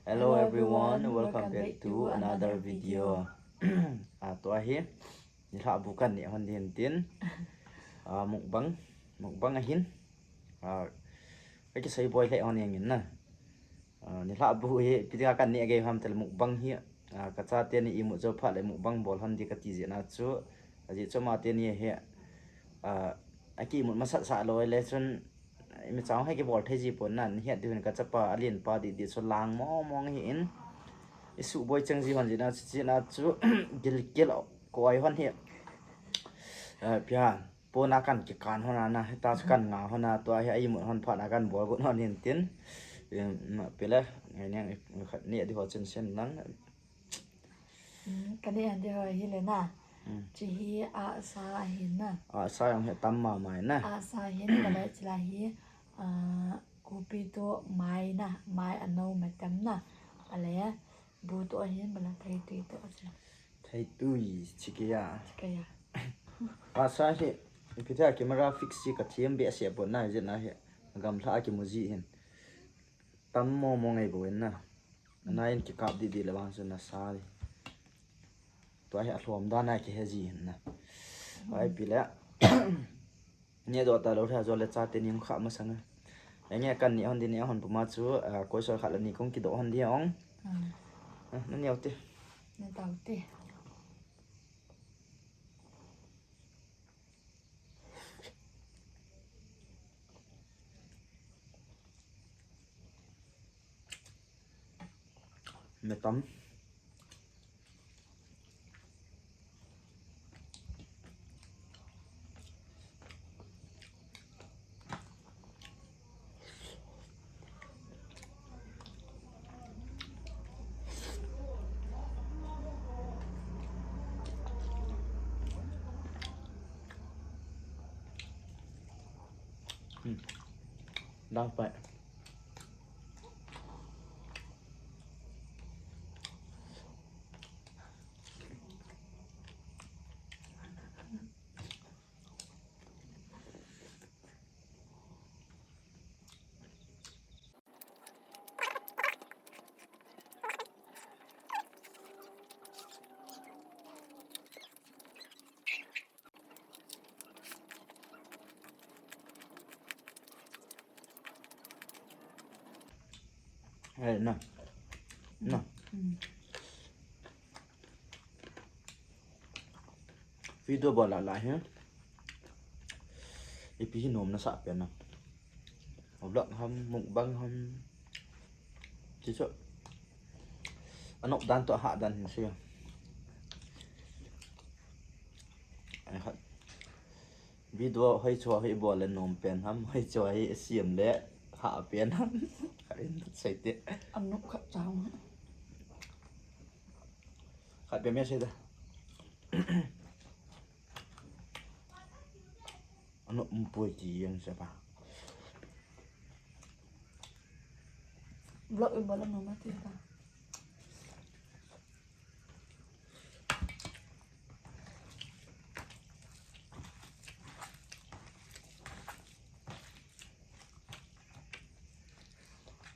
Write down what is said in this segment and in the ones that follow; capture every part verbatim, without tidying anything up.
Hello everyone, welcome back to another video. Ah, tua hi nilhah bu kan neh hon ding tin. Ah, mukbang, mukbang ahin. Ah, ka kisei boi lheh hon jeng in na. Ah, nilhah bu hi ipi dinga kan neh gei ham tile mukbang hi. Ah, ka chate ni imut jou phat le mukbang bol hon ding kati jeh a chu. Ajeh chu amate ni hi, ah, aki imut masat sah lou le chun, imi chang hi kibol thei ji pon na, nahet diu hin ka chapa, alen pa didi chu lang mong mong hi in. Isuh boi cheng ji hon jeh a chu, jeh a chu, gilkel koi hon hi. Ah, pia, pona kan kikan hon a na, hita chu kan nga hon a, tua hi a imut hon phat a kan bol got hon hin tin. Em, ma pile, ngai niang, khat neh di ho chen sen lang. Hmm, ka neh hon ding ho hi le na. Hmm. Chi hi ahsa ahin na. Ahsa jong hi tam mama in na. Ahsa hin bale chi la hi, ah, kopi toh mai na, mai anom atam na. Bale bu toh ahin bale theitui toh ahin. Theitui chi kei a. Chi kei a. Ahsa hi, ipi ti a camera fix chi ka thiam behseh pon na, hijeh a hi. Gamlha a kimu ji hin. Tam mong mong ngai bou in na. Ana in kikap didi le vang chu nasa di. Tua hi alhom dan a kihe ji hin na. Ai pi le. Neh doh talou hia jo le chate ni hung kha masang a. Enge kan neh hon ding neh hon puma chu, ah, koi sol khat le ni kong kidoh hon ding ong. Hmm. Ah, na neh u te. Neh tau te. Metam. Hmm. Dang pai. Ai, na. Na. Hmm. Video bol lah lah hi. Ipi hi nom nasa pen na. Vlog ham, mukbang ham. Chi chu. Anop dan toh hah dan hin sei. Ai khat. Video hoi chua hi bol le nom pen ham, hoi chua hi siam le hah pen ham. Khat in sei te. Anop khat chang. Khat pen me sei te. Anop um poi ti jeng se pa. Vlog i bol le nom ati pa.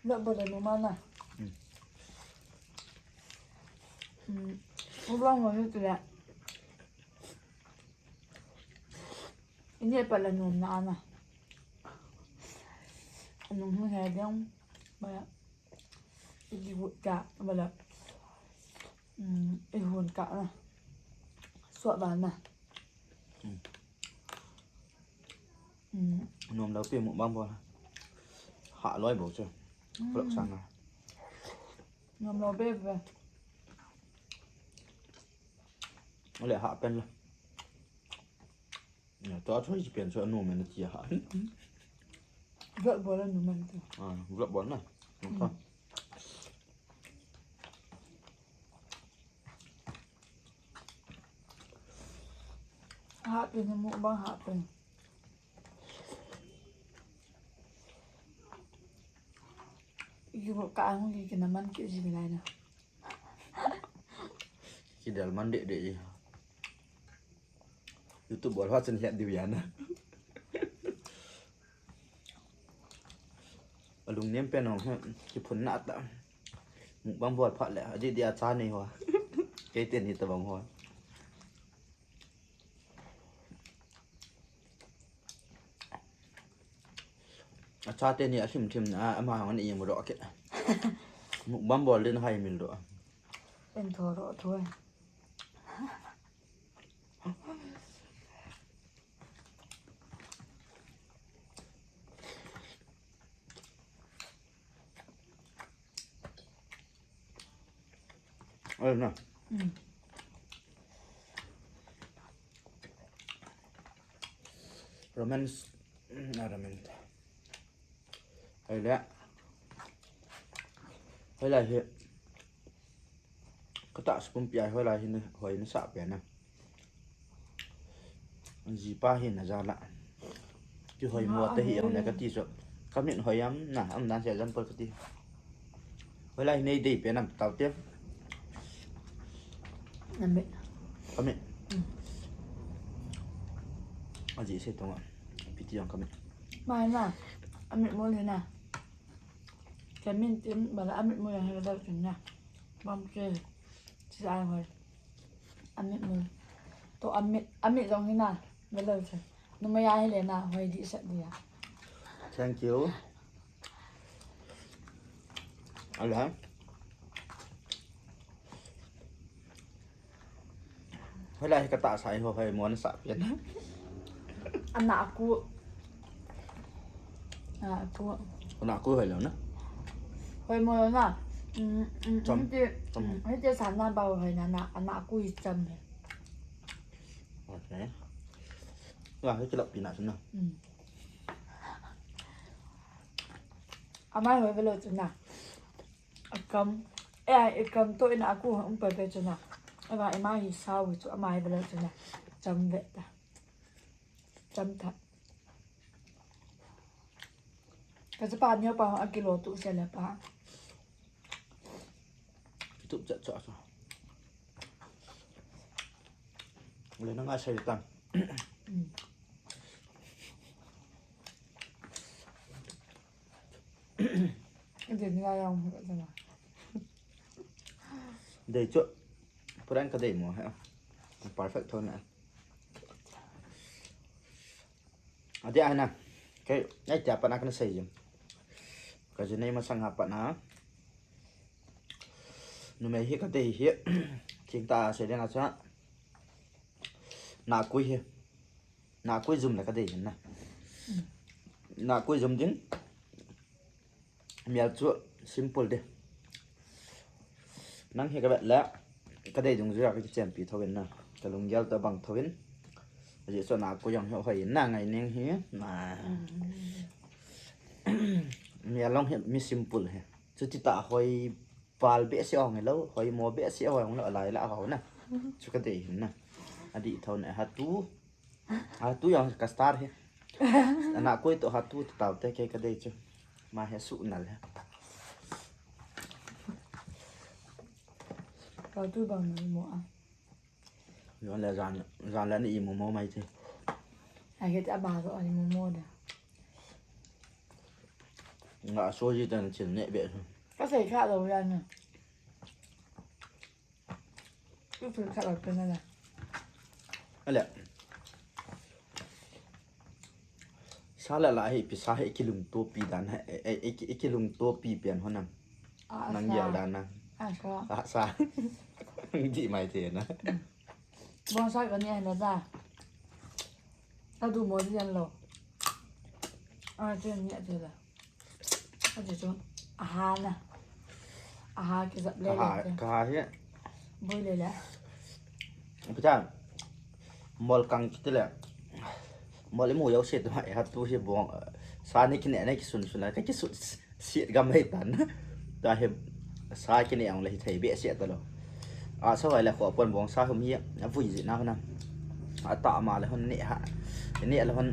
Vlog bol le nom a na. Hmm. Hmm. Vlog mo YouTube le. Ine pa la nom na ana. Anung hung he ding. Ba. Iji wut ka, ba la. Mm, ihun ka na. Suat ba na. Hmm. Hmm. Nom lou pi mukbang bol. Hah loi bou chu. Hmm. Vlog sang a. Nom lou be be. Ale hah pen la. Ya, tua chu hiche pen chu anom e nati a hah. Vlog bol anom e nati. Ah, vlog bol na. Hmm. Hah pen, mukbang hah pen. Yu ka ang ki kina man ki ji lai na. Kidel man deh deh ji. YouTube bol phat chun het diu ahi na. Alungnem pen hong he, kiphun na ta. Mukbang bol phat le, adih dih a cha nei ho. Kei teni tabang ho. A cha teni a thim thim na, ama hang ni mu ro ke. Mukbang bol din hai mil ro. En tho ro tho. Oi na. Mm. Romance, mm, na romance. Oi le. Oi la hi. Kata spoon pi ai hoi lai hin hoi na sa pe na. Jipa hin na jala. Kihoi mo te hi ang na kati so. Kamin hoi am na, am dan se example kati. Hoi lai nei dei pe nam tau te. Nambe. Kamin. Aji se tonga. Piti ang kamin. Mai na. Amit mo le na. Kamin tim bala amit mo yang hela dal na. Bam ke. Si ai hoi. Amit mo. To amit, amit jong hi na. Bala se. Numei a hi le na, hoi di sat di a. Thank you. Ala. Hoi lai ka ta sai ho hoi mo na sa pian. Ana aku. Ana aku. Ana aku hoi lo na. Hoi mo lo na. Mm, mm, Cham. Hiti, Cham. Mm, hiti sana ba hoi na na, ana aku i cham he. Okay. Wa, hiti lap pina sana. Mm. Amai hoi velo sana. Akam. Eh, ai, akam to ina aku um pe pe chuna. Ava ima hi sao chu ama hi bela chuna. Cham ve ta. Cham ta. Ka chu pa neo pa ho akilo tu se le pa. Tup chat chat so. Le na ngai sai tan. Mm. Ade ni la yang ho ta ma. Dei chu. Prank ka dei mo he. Perfect tho na. Ade ai na. Kei, nai tia pa na ka na sei jing. Ka ji nei masang ha pa na. Numei hi ka dei hi. Thing ta sei ding a cha. Na kui hi. Na kui jum le ka dei hin na. Na kui jum ding. Mial chu simple de. Nang hi ka vet le, ka dei dungjuia ka kichenpi tho in na. Ka lunggel to bang tho in. Ajeh chu na kui jong hi hoi in na ngai ning hi. Na. Mial jong hi mi simple hi. Chuti ta hoi val behseh ong lo, hoi mo behseh hoi ong lo, alai la ho na. Chu ka dei hin na. Adih tho na ha tu. Ha tu jong ka star hi. Ana kui to ha tu tau te kei ka dei chu. Ma he su nal he. Ka tu bang ni mo a. Yo le jan, jan le ni i mo mo mai te. Ai ke ta ba so ani mo mo da. Nga so ji tan chin ne be. Ka sei kha lo ya na. Ka sei kha lo pe na la. Ale. Sa la la hi pi sa hi kilung to pi dan ha. E, e, e, kilung to pi pian ho nam. Ah, nang sa. Gel dan na. Ah, sa. Ah, sa. Di mai te na. Bonsai ka ni ai na da. Ta du mo di an lo. Ah, te ni a te da. Aji chu, aha na. Aha kijap le le. Aha, te. Ka ha hi. Boi le le. Pita, mol kang kiti le. Mol imu yau se tu ha, ha tu hi bong. Sa ni kine ne kisun sun la, ka kisun si gam hei tan. Ta hi sa kine ang le hi thei be se ta lo. A, so ai le kho pon bong sa hum hi, a vui ji na na. A ta ma le hon ne ha. Ne le hon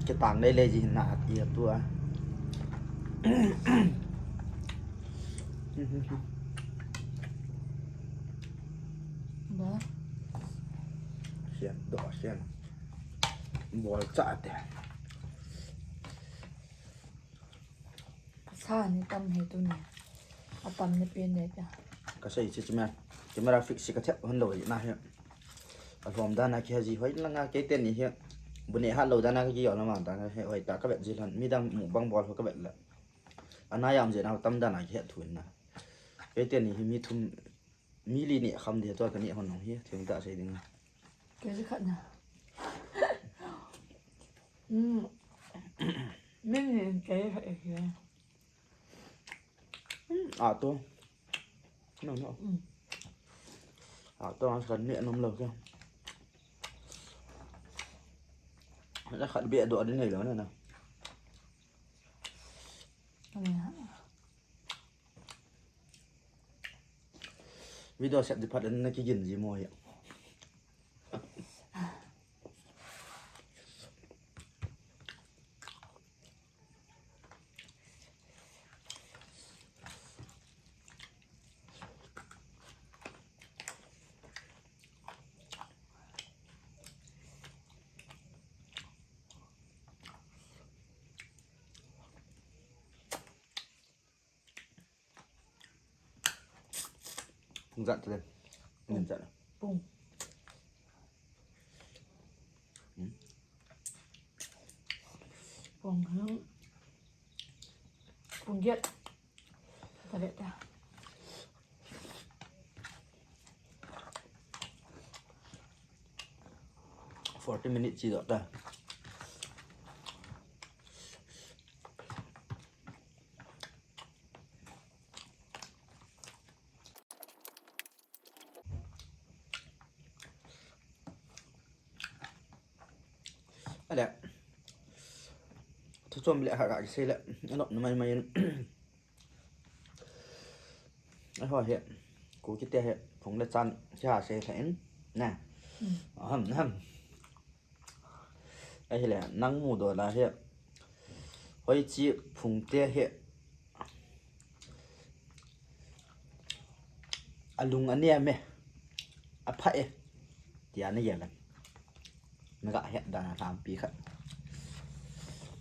ke tang le le ji na ti tu a. Ba. Sian, do sian. Bol cha te. Sa ni tam he tu ni. Atam na pen ne ta. Ka sei chi chi ma. Camera fix si ka thep hon lo na he. A lom dan a ki ha ji hoi langa kei teni he. Bu ne ha lo dan a ka ki yo na ma dan a he hoi ta ka vet ji lhon. Mi dang mukbang bol ho ka vet la. Ana yam je na tam dan a ki he thu na. Kei teni he mi thum mi li ne kham de to ka ne hon nong he. Thim ta sei ding. Kei ji khat na. Mm. Min ni kei khat e. A to. No, no. Mm. A to, a khat ne nom lo ke. A khat be do a din nei lo na na. Ania. Video sep di phat na ki gin ji mo ya. Pung jat te. Pung jat. Pung. Hmm. Pung. Pung jat. Forty minutes chi do ta. Ale. Thu chom le ha ka sei le. Ano na mai mai. Aho he. Ku kiti he. Phung le chan. Ki ha sei le in. Na. Aham, aham. Ahile, nang mu do la hi. Hoi chi phung te hi. Alung ania me. Apha e. Tia na yela. Naga het da na lampi khat.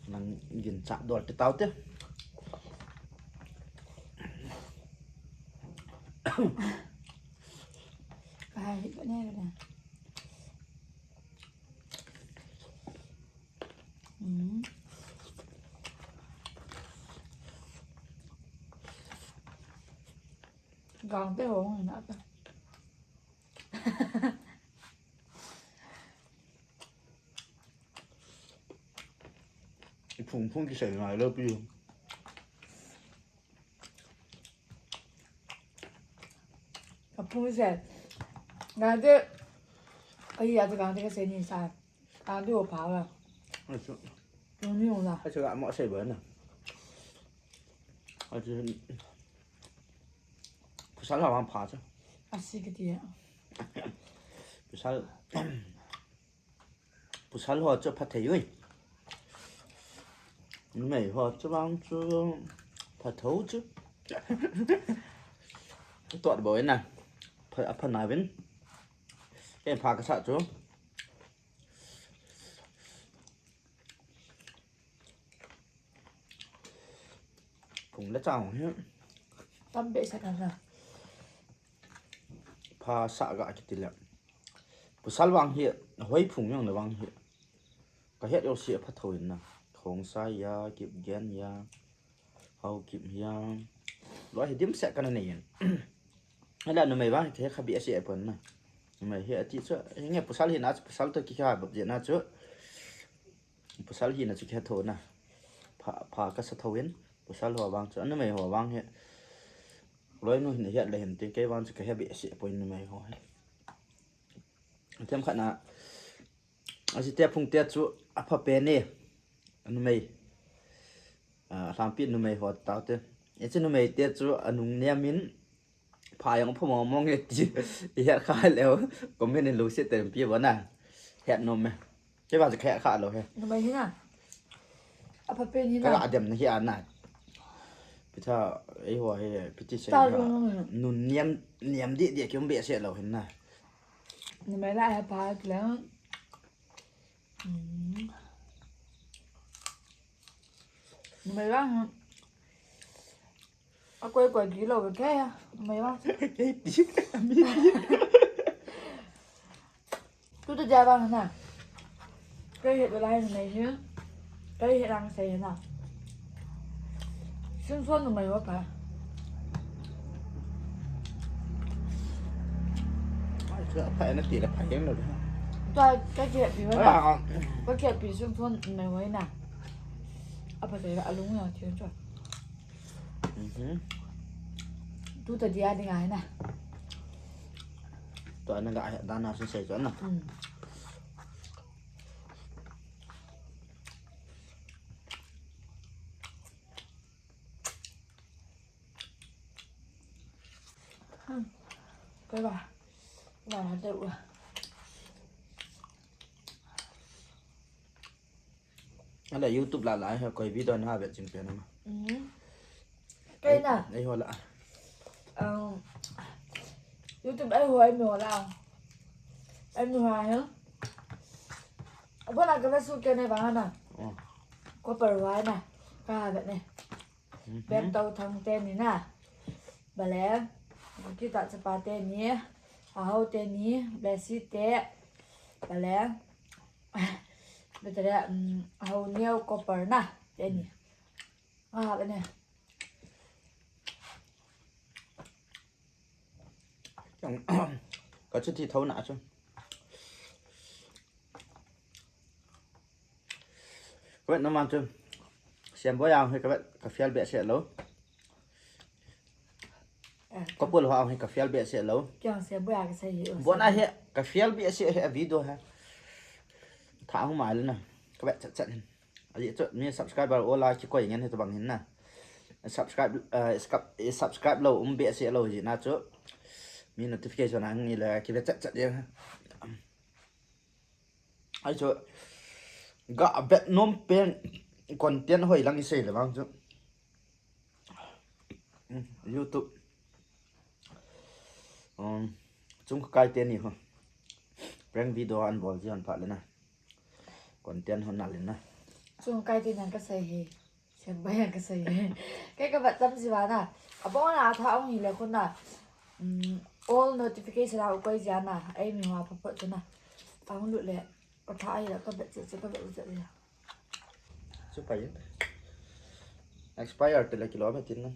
Nang gin cha dol te tau te. Ai, ka ne ka da. Gang te hong na ta. Phung phung kisei ngai lo pi. Ka phung se. Gang te. Ai ya te gang te ka se ni sa. Gang te o pa wa. Ai chu. Ni o la. Ai chu ga mo se ba na. Ai chu. Pasal la wang pa chu. A si ka ti. Pasal. Pasal ho chu pha thei ui. Numei ho chu vang chu pha tho chu. Tuat bo na. Pha, pha na vin. Ken pha ka sa chu. Phung le chang hi. Tam be sa ka na. Pha sa ga kiti le. Pasal vang hi, hoi phung jong le vang hi. Ka het jouse a pha tho in na. Khongsai a, Kipgen a, Haokip a. Loi hi dimset kana nei in. Ala numei vang hi ka het kha behseh pon na. Numei hi ati chu, hinge pasal hina chu, pasal toh kikha bep jeh na chu. Pasal hina chu kihe tho na. Pha, pha kasa tho in. Pasal ho vang chu. Numei ho vang hi. Loinu hin het le hin tin. Kei vang chu kahe behseh poi numei ho hi. Themkhat na. Aji te phung te chu apha pen e. Numei. A, lampi numei ho tau te. Hiche numei te chu anung nem in. Pha jong pha mong mong e ti. I het kha leu. Comment in lungset tah in pi bo na. Het nom e. Kei vang chu ka het kha lou he. Numei hi na. Apha pen hi na. Ka la dem na hi a na. Pi tha, ei ho he, pi ti sei. Ta ha. Lung lung. Nun nem, nem di di kium behseh lou hin na. Numei la he pha le. Hmm. Numei la ha. Koi koi kilo ke kei ya. Mai wa. Kei ti. Ami ti. Tu tu ja bang na. Kei he lai na hi. Kei he lang sai na. Sun sun mai wa pa. Ai, chu a phai na ti la phai jeng lo de. Tua ka kiah pi wa na. Ah, ah. Ka kiah pi sun sun mai wa na. A pa sai la a lung ya thian chu. Mhm. Tu ta dia ding ai na. Tua na ga dan na sun sai chu na. Mm. Hmm. Koi ba. Ba ha de wa. Ala YouTube la la he koi video na ha vet jing pen ma. Mm. Kei na. Ei, ei ho la. Um, YouTube ei ho ei mi ho la. Ei mi ho he. Abo na ka ba su ke ne ba na. Oh. Ko par wa na. Ka ha vet ne. Mhm. Bek tau thang te ni na. Bale. Kita chapa te ni. Ahau te ni. Besi te. Bale. Betere, um, ahau niau copper na. Te ni. Ah, bane. Ka chu ti tho na chu. Ka vet na man chu. Siam bo yang he ka vet ka fial be se lo. Eh. Ka pul ho he ka fial be se lo. Kya siam bo ya ka sai hi. Bo na he ka fial be se he video he. Tha hu ma le na. Ka vet chat chat hin. Aji chu mi subscriber ola kikoi ngen hi tabang hin na. Subscribe, eh, subscribe, eh, subscribe lo um be se lo ji na chu. Mi notification ang ni la ki be chat chat ya. Ai chu ga bet nom pen content hoi lang i sei le bang chu. YouTube. Um, chung kai te ni ho. Prank video an bol ji an pha le na. Content hon nalin na. Chung kai te nan ka sai he. Sem bai ka sai he. Kei ka bat tam ji wa na. Abong na tha ong hi le khun na. Mm, all notification a u koi ji na. Ei mi wa pa pa chu na. Ong lut le. Ka tha ai la ka bet che che ka bet che che. Chu pai. Expire te le kilo me tin na.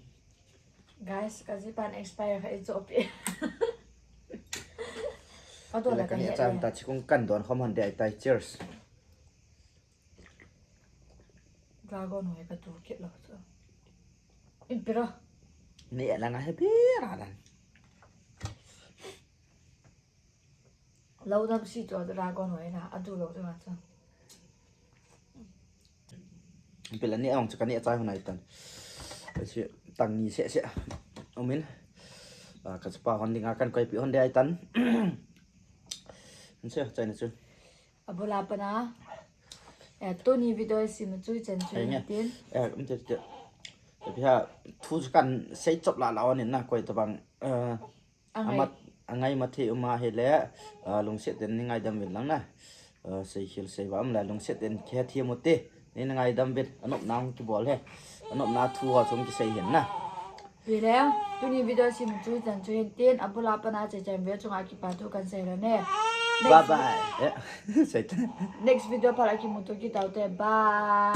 Guys, ka ji pan expire ka i cho pi. Ka do la ka ni ka cha ta chi kung kan don khom hon de ai tai. Cheers. Dragon hoi ka tu kit lo chu. In pira. Ni la nga he pira dan. Lo dam si chu dragon hoi na, a du lo chu ma chu. Pila ni ang chu ka ni a chai hon ai tan. Ka si tang ni se se. Umin. Ah, ka chapa hon dinga kan koi pi hon de ai tan. An se chai na chu. Abula pana. Eh, tuni video si mu chu chan chu tin. Eh, um te te. Te ha thu chu kan sei chop la la on in na koi tabang. Eh, Angai. Amat, angai ma thei um a hile, ah, lungset ten ni ngaidam vin lang na. Ah, sei khel sei va um la lungset ten khe thiam u te. Ni na ngaidam vin, anop na hung kibol he. Anop na thu ho chung kisei hin na. Hile, tuni video si mu chu chan chu hin tin, abula pana che chan ve chunga kipa thu kan sei la ne. Bye bye. Eh, sei ta. Next video phala kimu to kit tau te. Bye.